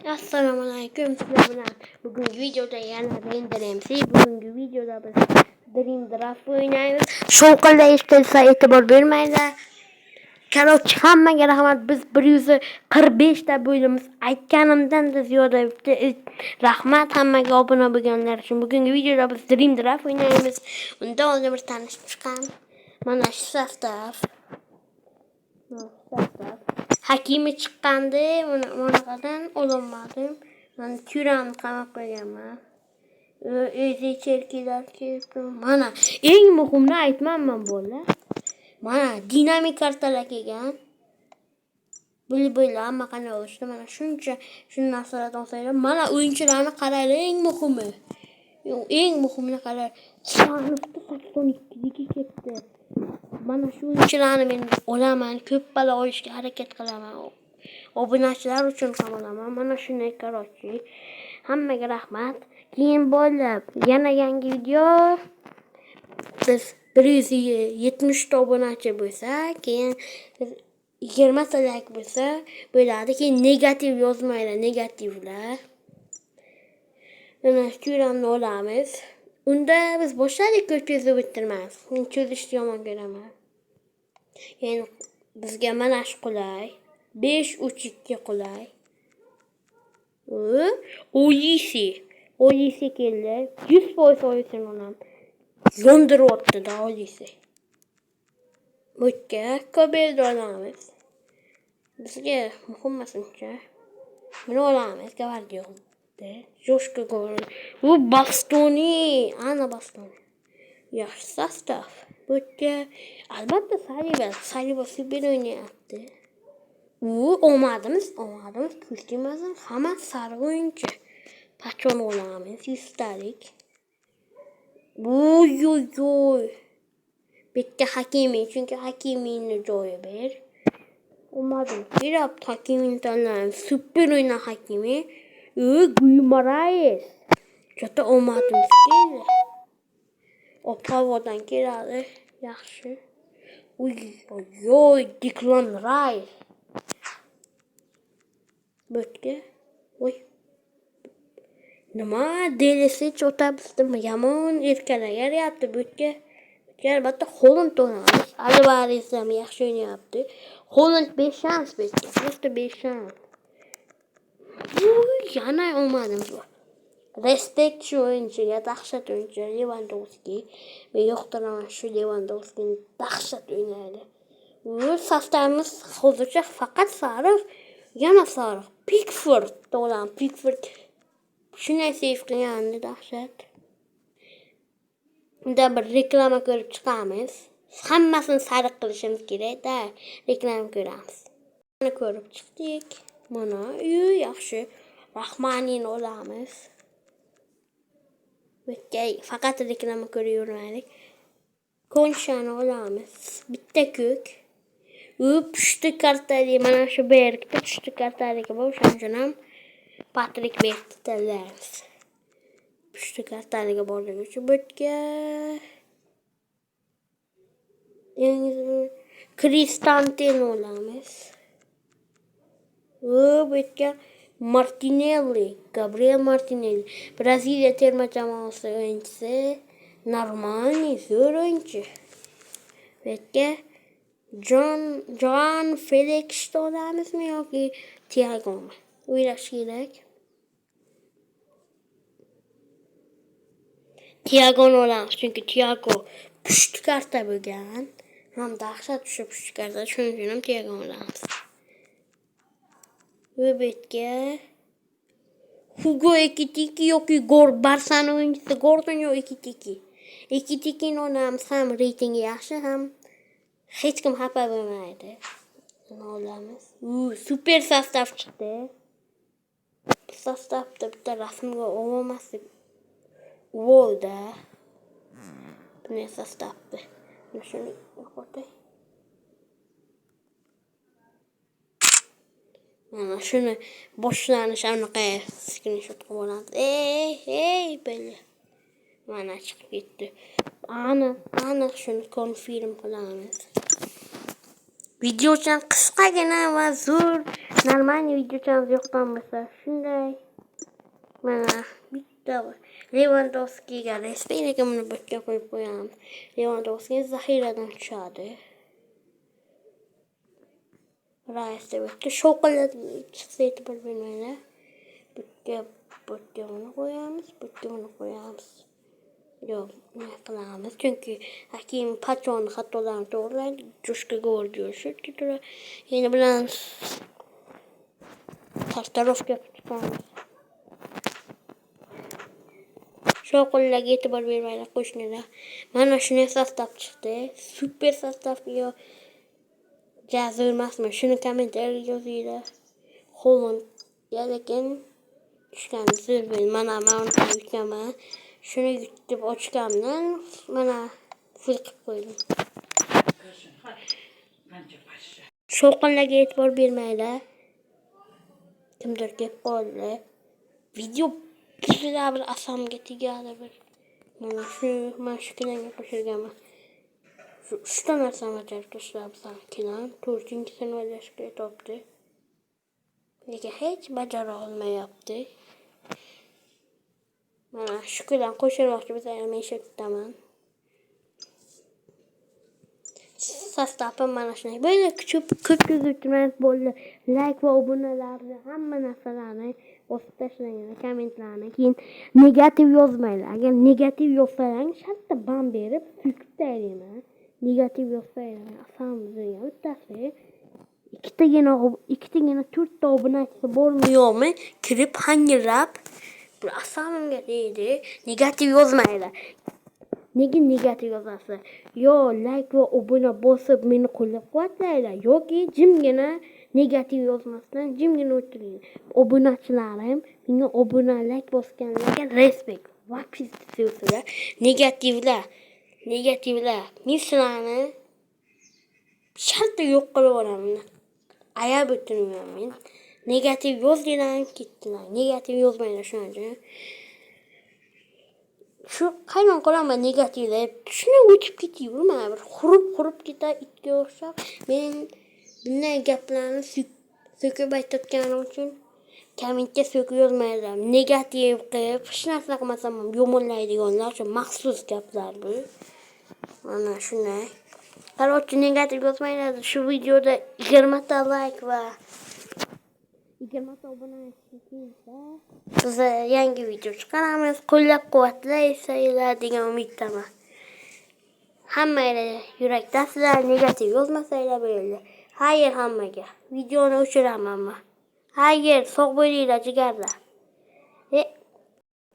Assalomu alaykum, sizlar bilan bugungi videoda yana Render MC. Bugungi videoda biz Dream Draft o'ynaymiz. Shovqinlar eshitilsa e'tibor bermanglar. Короче, hammaga rahmat. Biz 145 ta bo'limiz, aytganimdan-da ziyoda. Rahmat hammaga obuna bo'lganlar uchun. Bugungi videoda biz Dream Draft o'ynaymiz. Undan oldin bir tanishib chiqamiz. Mana shu состав. Mana shu состав. Hakimi chiqqandi, bunaqadan ololmadim. Man Turanni qamab qo'yganman. O'zi Cherkilar kelibdi. Mana eng muhimini aytmanman, bola. Mana dinamik kartalar kelgan. Bilib hamma qanday olishdi. Mana shuncha shu narsalardan olsanglar, mana o'yinchilarni qaranglar, eng muhimi. Eng muhimini qarang. Husanovni 82 ga ketdi. Mana shu o'yinchilarni men olaman, ko'p balo olishga harakat qilaman. Obunachilar uchun ham olaman. Mana shunday, короче. Hammaga rahmat. Keyin bolalar, yana yangi video. Biz 170 ta obunachi bo'lsa, keyin 20 ta like bo'lsa bo'ladi. Keyin negativ yozmanglar, negativlar. Mana Turanni olamiz. Unda biz boshladik, ko'p cho'zib o'tirmaymiz. Men cho'zishni yomon ko'raman. Ya'ni bizga mana shu qulay. 5-3-2 qulay. Olisi. Olisi keldi. 100% Olisini olamiz. Yondiryapti-da Olisi. Bu yerga Kobelni olamiz. Bizga muhim emas uncha. Buni olamiz, Gvardiolni. Joshka gol. Bu Bastoni, ana Bastoni. Yaxshi состав. Bu yerga albatta Saliba, Saliba super o'ynayapti. U omadimiz, ko'z tegmasin, hamma sariq o'yinchi. Pachon olamiz, 100 talik. Uy uy uy. Bitta Hakimi, chunki Hakimini joyi ber. Omadim kelyapti, Hakimini tanlaymiz. Super o'yna Hakimi. Guimaraes. Katta omadimiz keldi. Ob-havodan keladi. Yaxshi. Uy, oy, Declan Rice. Bo'tga. Voy. Nima DLC o'tabmiz, yomon erkalaryapti bo'tga. Bo'tga albatta Holland o'ynaymiz. Alvarez ham yaxshi o'ynayapti. Holland 5 shans bo'tga. Просто 5 shans. Uy, yana omadimiz bor. Respekt shu o'yinchiga, dahshat o'yinchi Levandovski. Men yoqtiraman shu Levandovskini, dahshat o'ynaydi. U состав imiz hozircha faqat sariq, yana sariq. Pikford to'g'ri, Pikford shunday seyf qilgandi, dahshat. Unda bir reklama ko'rib chiqamiz. Hammasini sariq qilishimiz kerak-da. Reklama ko'ramiz. Mana ko'rib chiqdik. Mana, yaxshi. Rahmanini olamiz. Bu yerga faqat reklama ko'ravermaylik. Konshani olamiz. Bitta ko'k. U pushti kartali, mana shu Bergda pushti kartaligi bor, o'shaning uchun ham Patrik Bergni tanlaymiz. Pushti kartaligi borligi uchun bu yerga Kristanteni olamiz. U bu yerga Martinelli, Gabriel Martinelli, Braziliya terma jamoasi o'yinchisi, нормальный, zo'r o'yinchi. Bu yerga Joan Felixni olamizmi yoki Tiagomi? O'ylash kerak. Tiagoni olamiz, chunki Tiago pushti karta bo'lgan. Ham dahshat o'sha pushti karta, shuning uchun ham Tiagoni olamiz. Bu betga Hugo Ekitiki yoki Gor Barsani o'yinchisi Gordon yo Ekitiki. Ekitikini olamiz, ham reytingi yaxshi, ham hech kim xafa bo'lmaydi. Buni olamiz. U super состав chiqdi. Состав da bitta rasmga olmaslik Volda. Bunday состав ni. Mana shuni yo'qotay. Mana shuni boshlanish anaqa skrinshot qilib olamiz. Ey, ey, beli. Mana chiqib ketdi. Aniq, aniq shuni confirm qilamiz. Videocham qisqagina va zo'r, нормальный videochamiz yoqqan bo'lsa, shunday. Mana bitta Levandovskiga респект, lekin buni birga qo'yib qo'yamiz. Levandovski zaxiradan tushadi. Rice deb o'tdi. Shovqinlatib chiqsa, e'tibor bermanglar. Bitta buni qo'yamiz, bitta buni qo'yamiz. Yo'q, nima qilamiz? Chunki Hakim Pachoni xatolarini to'g'rilaydi. Joshka Gvardiol shu turadi. Endi bilan сортировка qilib chiqamiz. Shovqinlarga e'tibor bermanglar, qo'shnilar. Mana shunday состав chiqdi. Super состав yo zo'r emasmi? Shuni kommentariyga yozinglar. Holland lekin tushgan zo'r. Mana men uni yutganman. Shuni yutib ochganimdan mana full qilib qo'ydim. Qancha pashsha. Shovqinlarga e'tibor bermanglar. Kimdir kelib qoldi. Video buziladi, bir asamga tegadi bir. Mana shu, mana shu kilanga qo'shilganman. Shu uchta narsani bajarib tashlabsan kilan. To'rtinchisini bajarishga topdi. Lekin hech bajara olmayapti. Mana shu kilan qo'shilmoqchi bo'lsa, men ishlatdaman. Состав im mana shunday. Böyle ko'p ko'p o'tirmaymiz, bo'ldi. Like va obunalarni, hamma narsalarni bosib tashlanglar, kommentlarni. Keyin negativ yozmanglar. Agar negativ yozsalaring, shartta ban berib, so'kib tashlayman. Negativ yozsanglar, asamimizni bittasi ikkitagina, to'rtta obunachisi bormi, yo'qmi, kirib hangirlab bir asamimga deydi. Negativ yozmanglar. Nega negativ yozasizlar? Yo like va obuna bosib meni qo'llab-quvvatlanglar, yoki jimgina negativ yozmasdan jimgina o'tiringlar. Obunachilarim, menga obuna, like bosganlarga респект. Вообще sevsizlar. Negativlar, negativlar. Men sizlarni shartta yo'q qilib yuboraman. Ayab o'tirmayman men. Negativ yozdinglar, ketdilar. Negativ yozmanglar shuning uchun. Shu hayron qolaman negativlar. Shunday o'tib ketaverman, bir hurib-hurib ketadi itga o'xshab. Men bunday gaplarni so'kib aytayotganim uchun kommentga so'kib yozmanglar. Negativ qilib hech narsa qilmasam ham yomonlaydiganlar uchun maxsus gaplar bu. Mana shunday. Короче, negativ yozmanglar. Shu videoda 20 ta like va 20 ta obuna kelsa, biz yangi video chiqaramiz. Qo'llab-quvvatlaysizlar degan umiddaman. Hammanglar yurakdasizlar, negativ yozmasanglar bo'ldi. Xayr hammaga. Videoni o'chiraman man. Xayr, sog' bo'linglar, jigarlar.